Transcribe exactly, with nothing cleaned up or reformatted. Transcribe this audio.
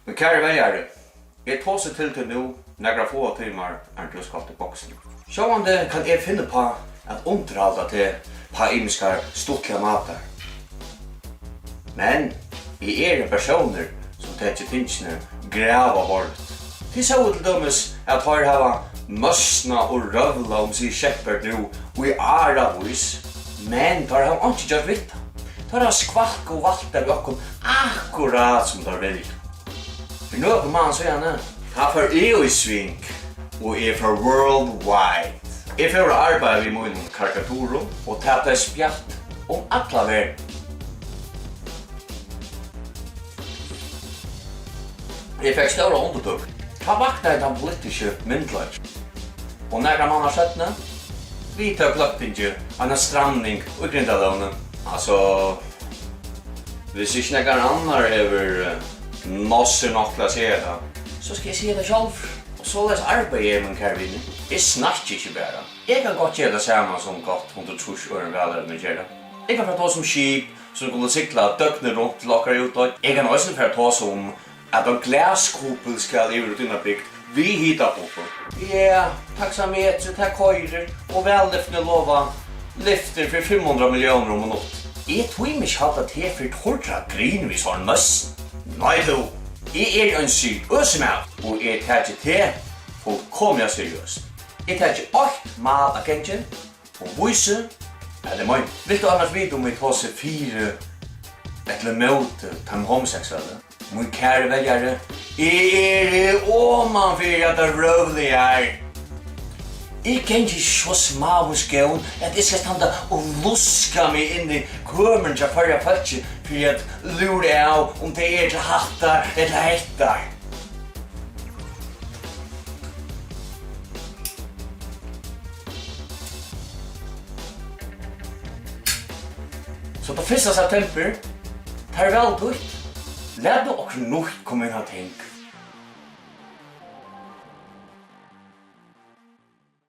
Men kæri veljari, eg tosi til tín nú, nakrar fáar tímar, áðrenn tú skalt í boksina. Sjálvandi kann eg finna uppá at undirhalda teg á ymiskar stuttligar mátar. Men eg eri ein persónur, sum tekur tingini gravalvorligt. Tit sóu til dømis, at teir hava møsnað og røvlað um Sea Shepherd nú í áravís, men teir hava einki gjørt við tað. Teir hava skvalkað og valtað við okkum, akkurát sum teir vilja. Fyri nøkrum mánaðum síðani, tá fór eg í sving, og eg fór worldwide. Eg fór at arbeiða við mínum karikaturum, og tað bleiv spjatt um alla verðina. Eg fekk stóra undirtøku. Tá vaknaði tann politiski myndugleikin. Og nakrar mánaðar seinni viðtók Løgtingið eina stramning í grindalógini. Altso, hvis ikki nakar annar hevur, eh, nossir nokk til at siga tað, so skal eg siga tað sjálvur. Og soleiðis arbeiði eg, mín kæru vinir. Eg snakki ikki bara. Eg kann gott gera tað sama sum gott hundrað og trýss øðrum valevnum gera. Eg kann fara at tosa um skip, sum kunnu sigla døgnið runt til okkara útoyggj. Eg kann eisini fara at tosa um, at ein glaskupul skal yvir út í eina bygd við hitapumpu. Ja, taksametrið, tað koyrir, og vallyftini lova lyftir fyri fimm hundrað milliónir um minutt. Eg tími ikki halda teg fyri teirra grin við sovorðnum møsn. Nei, tú, eg eri ein seriøsur maður, og eg taki teg fullkomiliga seriøst. Eg taki eitt mál á gangin, og vísi, at eg meini. Vilt tú annars vita, um eg tosi fyri ella ímóti teimum homoseksuellu? Mín kæri veljari, eg eri oman fyri hatta røvliga har. Eg gangi ikki so smáum skóm, at eg skal standa og luska meg inn í kømrini hjá Føroya fólki fyri at lúra av, um tey eru til hattar ella hettar. So tann fyrsta september, tað er væl títt. Lat nú okkurt nýtt koma inn á ting.